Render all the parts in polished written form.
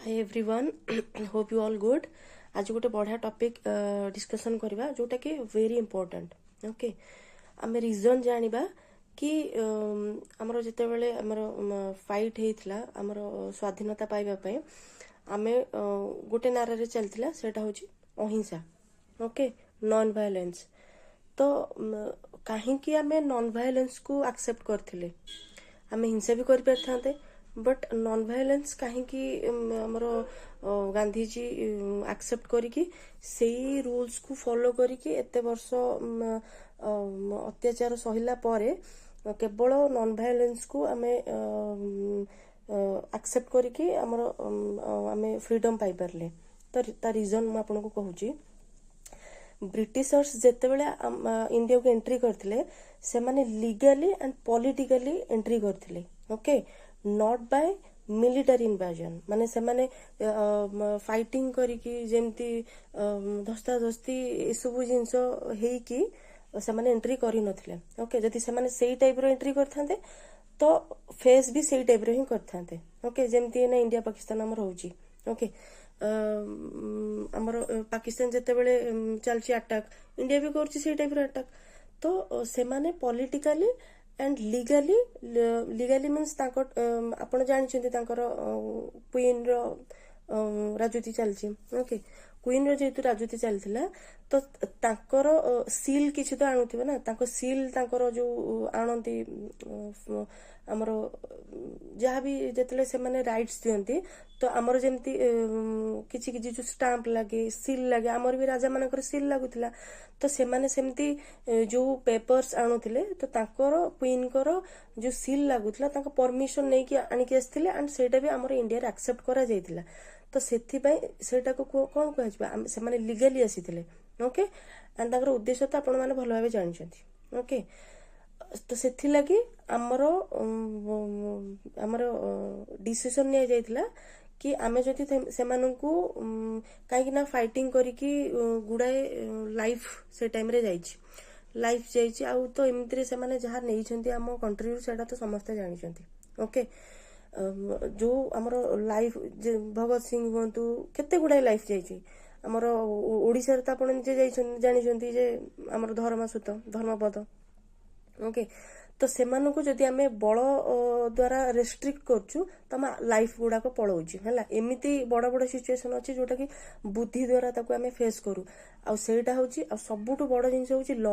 Hi everyone, hope you all good. ଆଜି ଗୋଟେ ବଢ଼ିଆ ଟପିକ୍ ଡିସ୍କସନ୍ କରିବା, ଯେଉଁଟାକି ଭେରି ଇମ୍ପୋର୍ଟାଣ୍ଟ। ଓକେ, ଆମେ ରିଜନ୍ ଜାଣିବା କି ଆମର ଯେତେବେଳେ ଆମର ଫାଇଟ୍ ହେଇଥିଲା ଆମର ସ୍ୱାଧୀନତା ପାଇବା ପାଇଁ, ଆମେ ଗୋଟେ ନାରାରେ ଚାଲିଥିଲା, ସେଇଟା ହେଉଛି ଅହିଂସା, ଓକେ, ନନ୍ ଭାୟୋଲେନ୍ସ। ତ କାହିଁକି ଆମେ ନନ୍ ଭାୟୋଲେନ୍ସକୁ ଆକ୍ସେପ୍ଟ କରିଥିଲେ? ଆମେ ହିଂସା ବି କରିପାରିଥାନ୍ତେ, ବଟ୍ ନନ୍ ଭାୟୋଲେନ୍ସ କାହିଁକି ଆମର ଗାନ୍ଧିଜୀ ଆକ୍ସେପ୍ଟ କରିକି ସେଇ ରୁଲ୍ସକୁ ଫଲୋ କରିକି ଏତେ ବର୍ଷ ଅତ୍ୟାଚାର ସହିଲା ପରେ କେବଳ ନନ୍ ଭାୟୋଲେନ୍ସକୁ ଆମେ ଆକ୍ସେପ୍ଟ କରିକି ଆମର ଆମେ ଫ୍ରିଡମ୍ ପାଇପାରିଲେ? ତ ତା ରିଜନ୍ ମୁଁ ଆପଣଙ୍କୁ କହୁଛି। ବ୍ରିଟିଶର୍ସ ଯେତେବେଳେ ଇଣ୍ଡିଆକୁ ଏଣ୍ଟ୍ରି କରିଥିଲେ, ସେମାନେ ଲିଗାଲି ଆଣ୍ଡ ପଲିଟିକାଲି ଏଣ୍ଟ୍ରି କରିଥିଲେ, okay, not by military invasion। ମାନେ ସେମାନେ ଫାଇଟିଂ କରିକି, ଯେମିତି ଧସ୍ତାଧସ୍ତି ଏସବୁ ଜିନିଷ ହେଇକି ସେମାନେ ଏଣ୍ଟ୍ରି କରିନଥିଲେ, ଓକେ। ଯଦି ସେମାନେ ସେଇ ଟାଇପ୍ର ଏଣ୍ଟ୍ରି କରିଥାନ୍ତେ, ତ ଫେସ୍ ବି ସେଇ ଟାଇପ୍ର ହିଁ କରିଥାନ୍ତେ, ଓକେ। ଯେମିତି ଏଇନା ଇଣ୍ଡିଆ ପାକିସ୍ତାନ ଆମର ହଉଛି, ଓକେ। ଆମର ପାକିସ୍ତାନ ଯେତେବେଳେ ଚାଲିଛି ଆଟାକ୍, ଇଣ୍ଡିଆ ବି କରୁଛି ସେଇ ଟାଇପ୍ର ଆଟାକ୍। ତ ସେମାନେ politically and legally, legally means ତାଙ୍କ ଆପଣ ଜାଣିଛନ୍ତି ତାଙ୍କର କୁଇନ୍ର ରାଜୁତି ଚାଲିଛି, ଓକେ। କୁଇନ୍ର ଯେହେତୁ ରାଜୁତି ଚାଲିଥିଲା, ତ ତାଙ୍କର ସିଲ୍ କିଛି ତ ଆଣୁଥିବେ ନା? ତାଙ୍କ ସିଲ୍, ତାଙ୍କର ଯୋଉ ଆଣନ୍ତି ଆମର ଯାହାବି, ଯେତେବେଳେ ସେମାନେ ରାଇଟ୍ସ ଦିଅନ୍ତି, ତ ଆମର ଯେମିତି କିଛି କିଛି ଯୋଉ ଷ୍ଟାମ୍ପ ଲାଗେ, ସିଲ୍ ଲାଗେ, ଆମର ବି ରାଜାମାନଙ୍କର ସିଲ୍ ଲାଗୁଥିଲା। ତ ସେମାନେ ସେମିତି ଯୋଉ ପେପର୍ସ ଆଣୁଥିଲେ, ତ ତାଙ୍କର କୁଇନ୍ଙ୍କର ଯୋଉ ସିଲ୍ ଲାଗୁଥିଲା, ତାଙ୍କ ପରମିସନ ନେଇକି ଆଣିକି ଆସିଥିଲେ, ଆଣ୍ଡ ସେଇଟା ବି ଆମର ଇଣ୍ଡିଆରେ ଆକ୍ସେପ୍ଟ କରାଯାଇଥିଲା। ତ ସେଥିପାଇଁ ସେଇଟାକୁ କ'ଣ କୁହାଯିବ? ସେମାନେ ଲିଗାଲି ଆସିଥିଲେ, ଓକେ। ଆଣ୍ଡ ତାଙ୍କର ଉଦ୍ଦେଶ୍ୟ ତ ଆପଣମାନେ ଭଲ ଭାବେ ଜାଣିଛନ୍ତି, ଓକେ। ତ ସେଥିଲାଗି ଆମର ଡିସିସନ ନିଆଯାଇଥିଲା କି ଆମେ ଯଦି ସେମାନଙ୍କୁ, କାହିଁକି ନା ଫାଇଟିଂ କରିକି ଗୁଡ଼ାଏ ଲାଇଫ୍ ସେ ଟାଇମ୍ରେ ଯାଇଛି, ଲାଇଫ୍ ଯାଇଛି। ଆଉ ତ ଏମିତିରେ ସେମାନେ ଯାହା ନେଇଛନ୍ତି ଆମ କଣ୍ଟ୍ରିରୁ, ସେଇଟା ତ ସମସ୍ତେ ଜାଣିଛନ୍ତି, ଓକେ। ଯୋଉ ଆମର ଲାଇଫ୍, ଭଗତ ସିଂ ହୁଅନ୍ତୁ, କେତେ ଗୁଡ଼ାଏ ଲାଇଫ୍ ଯାଇଛି। ଆମର ଓଡ଼ିଶାରେ ତ ଆପଣ ନିଜେ ଯାଇଛନ୍ତି, ଜାଣିଛନ୍ତି ଯେ ଆମର ଧରମା ସୁତ, ଧର୍ମପଦ, ଓକେ। ତ ସେମାନଙ୍କୁ ଯଦି ଆମେ ବଳ ଦ୍ୱାରା ରେଷ୍ଟ୍ରିକ୍ଟ କରୁଛୁ, ତ ଆମ ଲାଇଫ୍ ଗୁଡ଼ାକ ପଳଉଛି। ହେଲା, ଏମିତି ବଡ଼ ବଡ଼ ସିଚୁଏସନ୍ ଅଛି, ଯୋଉଟାକି ବୁଦ୍ଧି ଦ୍ୱାରା ତାକୁ ଆମେ ଫେସ୍ କରୁ। ଆଉ ସେଇଟା ହେଉଛି, ଆଉ ସବୁଠୁ ବଡ଼ ଜିନିଷ ହେଉଛି ଲ,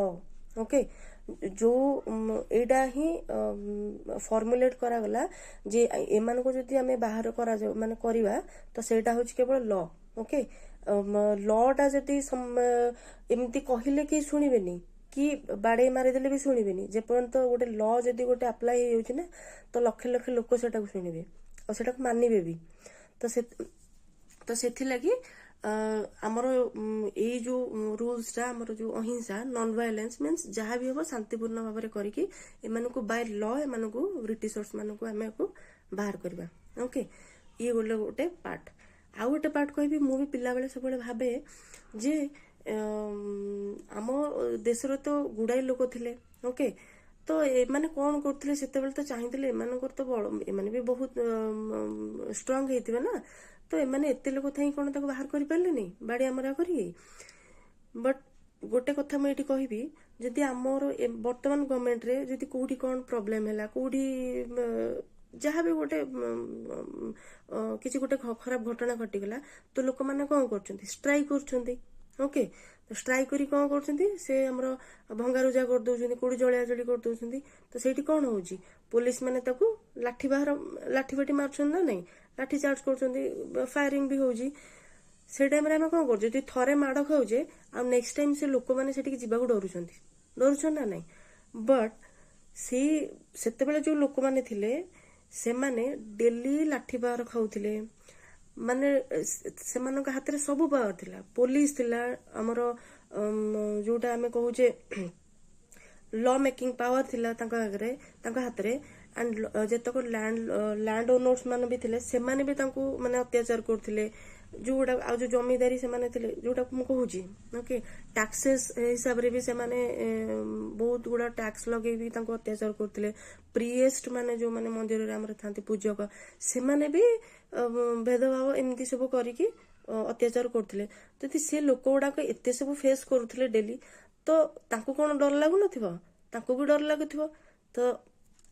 ଓକେ। ଯୋଉ ଏଇଟା ହିଁ ଫର୍ମୁଲେଟ୍ କରାଗଲା ଯେ ଏମାନଙ୍କୁ ଯଦି ଆମେ ବାହାର କରାଯାଉ, ମାନେ କରିବା, ତ ସେଇଟା ହେଉଛି କେବଳ ଲ, ଓକେ। ଲଟା ଯଦି ଏମିତି କହିଲେ କେହି ଶୁଣିବେନି କି ବାଡ଼େଇ ମାରିଦେଲେ ବି ଶୁଣିବେନି। ଯେପର୍ଯ୍ୟନ୍ତ ଗୋଟେ ଲ ଯଦି ଗୋଟେ ଆପ୍ଲାଏ ହେଇଯାଉଛି ନା, ତ ଲକ୍ଷ ଲକ୍ଷ ଲୋକ ସେଟାକୁ ଶୁଣିବେ ଆଉ ସେଟାକୁ ମାନିବେ ବି। ତ ସେଥିଲାଗି ଆମର ଏଇ ଯୋଉ ରୁଲ୍ସଟା, ଆମର ଯୋଉ ଅହିଂସା, ନନ୍ ଭାୟୋଲେନ୍ସ ମିନ୍ସ ଯାହା ବି ହବ ଶାନ୍ତିପୂର୍ଣ୍ଣ ଭାବରେ କରିକି ଏମାନଙ୍କୁ ବାଇ ଲ, ଏମାନଙ୍କୁ ବ୍ରିଟିଶର୍ସ ମାନଙ୍କୁ ଆମେ ୟାକୁ ବାହାର କରିବା, ଓକେ। ଇଏ ଗୋଟେ ପାର୍ଟ। ଆଉ ଗୋଟେ ପାର୍ଟ କହିବି। ମୁଁ ବି ପିଲାବେଳେ ସବୁବେଳେ ଭାବେ ଯେ ଆମ ଦେଶରେ ତ ଗୁଡ଼ାଏ ଲୋକ ଥିଲେ, ଓକେ। ତ ଏମାନେ କ'ଣ କରୁଥିଲେ ସେତେବେଳେ? ତ ଚାହିଁଥିଲେ ଏମାନଙ୍କର ତ ବଳ, ଏମାନେ ବି ବହୁତ ଷ୍ଟ୍ରଙ୍ଗ ହେଇଥିବେ ନା? ତ ଏମାନେ ଏତେ ଲୋକ ଥାଇ କ'ଣ ତାକୁ ବାହାର କରିପାରିଲେନି ବାଡ଼ିଆ ମରା କରିକି? ବଟ୍ ଗୋଟେ କଥା ମୁଁ ଏଇଠି କହିବି, ଯଦି ଆମର ବର୍ତ୍ତମାନ ଗଭର୍ଣ୍ଣମେଣ୍ଟରେ ଯଦି କୋଉଠି କ'ଣ ପ୍ରୋବ୍ଲେମ ହେଲା, କୋଉଠି ଯାହା ବି ଗୋଟେ କିଛି ଗୋଟେ ଖରାପ ଘଟଣା ଘଟିଗଲା, ତ ଲୋକମାନେ କ'ଣ କରୁଛନ୍ତି? ଷ୍ଟ୍ରାଇକ୍ କରୁଛନ୍ତି, ଓକେ। ଷ୍ଟ୍ରାଇକ୍ କରି କ'ଣ କରୁଛନ୍ତି? ସେ ଆମର ଭଙ୍ଗାରୁଜା କରିଦଉଛନ୍ତି, କୋଉଠି ଜଳିଆ ଜଳି କରିଦଉଛନ୍ତି। ତ ସେଇଠି କ'ଣ ହଉଛି? ପୋଲିସ ମାନେ ତାକୁ ଲାଠି ବାହାର, ଲାଠି ଫାଠି ମାରୁଛନ୍ତି ନା ନାଇଁ? ଲାଠି ଚାର୍ଜ କରୁଛନ୍ତି, ଫାୟାରିଂ ବି ହଉଛି। ସେଇ ଟାଇମରେ ଆମେ କ'ଣ କରୁଛେ? ଯଦି ଥରେ ମାଡ଼ ଖାଉଛେ, ଆଉ ନେକ୍ସଟ ଟାଇମ ସେ ଲୋକମାନେ ସେଠିକି ଯିବାକୁ ଡରୁଛନ୍ତି। ଡରୁଛନ୍ତି ନା ନାଇଁ? ବଟ୍ ସେଇ ସେତେବେଳେ ଯୋଉ ଲୋକମାନେ ଥିଲେ, ସେମାନେ ଡେଲି ଲାଠି ପାହାର ଖାଉଥିଲେ। ମାନେ ସେମାନଙ୍କ ହାତରେ ସବୁ ପାୱାର ଥିଲା, ପୋଲିସ ଥିଲା, ଆମର ଯୋଉଟା ଆମେ କହୁଛେ ଲ ମେକିଂ ପାୱାର ଥିଲା ତାଙ୍କ ଆଗରେ, ତାଙ୍କ ହାତରେ। ଆଣ୍ଡ ଯେତକ ଲ୍ୟାଣ୍ଡ ଓନର୍ସ ମାନେ ବି ଥିଲେ, ସେମାନେ ବି ତାଙ୍କୁ ମାନେ ଅତ୍ୟାଚାର କରୁଥିଲେ। ଯେଉଁଗୁଡ଼ା ଆଉ ଯେଉଁ ଜମିଦାରୀ ସେମାନେ ଥିଲେ, ଯେଉଁଟାକୁ ମୁଁ କହୁଛି, ଓକେ, ଟ୍ୟାକ୍ସେସ୍ ହିସାବରେ ବି ସେମାନେ ବହୁତ ଗୁଡ଼ା ଟ୍ୟାକ୍ସ ଲଗେଇ ବି ତାଙ୍କୁ ଅତ୍ୟାଚାର କରୁଥିଲେ। ପ୍ରିଏଷ୍ଟ ମାନେ ଯେଉଁମାନେ ମନ୍ଦିରରେ ଆମର ଥାନ୍ତି ପୂଜକ, ସେମାନେ ବି ଭେଦଭାବ ଏମିତି ସବୁ କରିକି ଅତ୍ୟାଚାର କରୁଥିଲେ। ଯଦି ସେ ଲୋକ ଗୁଡ଼ାକ ଏତେ ସବୁ ଫେସ୍ କରୁଥିଲେ ଡେଲି, ତ ତାଙ୍କୁ କ'ଣ ଡର ଲାଗୁନଥିବ? ତାଙ୍କୁ ବି ଡର ଲାଗୁଥିବ। ତ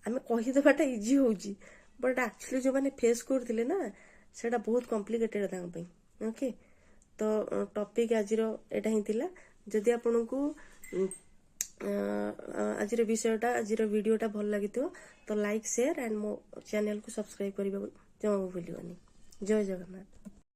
ଆମେ କହିଦେବାଟା ଇଜି ହେଉଛି, ବଟ୍ ଆକ୍ଚୁଆଲି ଯେଉଁମାନେ ଫେସ୍ କରୁଥିଲେ ନା, ସେଇଟା ବହୁତ କମ୍ପ୍ଲିକେଟେଡ୍ ତାଙ୍କ ପାଇଁ। ଓକେ, ତ ଟପିକ୍ ଆଜିର ଏଇଟା ହିଁ ଥିଲା। ଯଦି ଆପଣଙ୍କୁ ଆଜିର ବିଷୟଟା, ଆଜିର ଭିଡ଼ିଓଟା ଭଲ ଲାଗିଥିବ, ତ ଲାଇକ୍, ସେୟାର ଆଣ୍ଡ ମୋ ଚ୍ୟାନେଲକୁ ସବସ୍କ୍ରାଇବ୍ କରିବାକୁ ଜମା ଭୁଲିବନି। ଜୟ ଜଗନ୍ନାଥ।